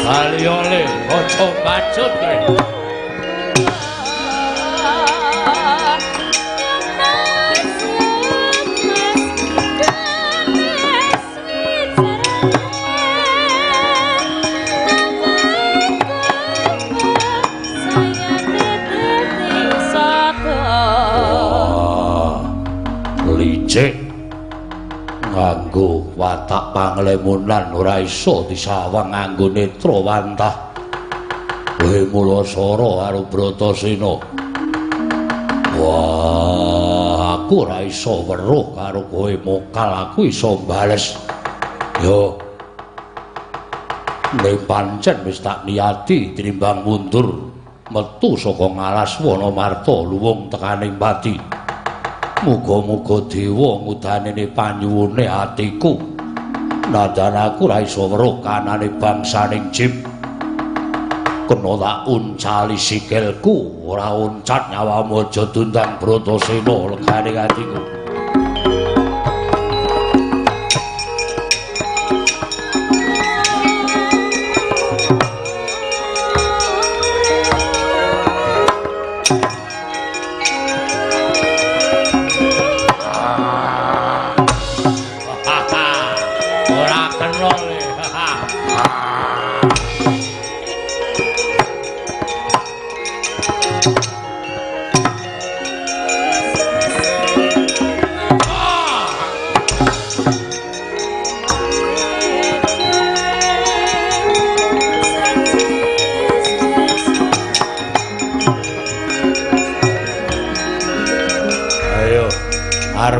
Bali oleh aja bacut kowe. Licik nganggo watak panglemunan ora iso disawang nganggo netra wantah. Kowe Mulasara karo Bratasena. Wah, aku ora iso weruh karo kowe mokal, aku iso bales. Yo. Ning pancen wis tak niati tinimbang mundur metu saka ngalas Wanamarta luwung tekaning pati. Muga-muga dewa ngudanene panyuwune atiku. Nadan aku ora iso weruh kanane bangsaning Jim. Kena tak uncali sikilku, ora uncat nyawamu aja dundang Bratasena legane atiku.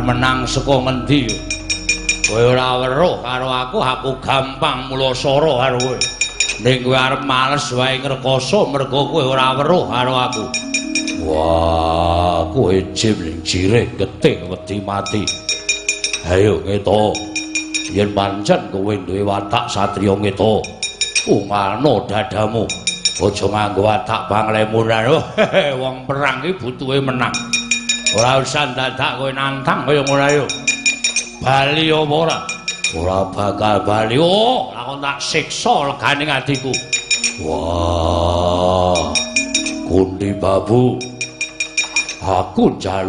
Menang saka ngendi? Kowe ora weruh karo aku, aku gampang Mulasara karo kowe. Ning kowe arep males wae ngrekoso mergo kowe ora weruh karo aku. Wah, kowe jim ning jirih getih wedi mati. Ayo ngeto. Yen pancen kowe duwe watak satriya ngeto, ungalno dadamu. Aja nganggo watak panglemunan. Wong perang iki butuhe menang. Ora usah dadak kowe nantang kaya ngono ayo. Bali apa ora? Ora bakal bali. Oh, lakon tak siksa legane atiku. Wah. Kundi Babu. Aku njaluk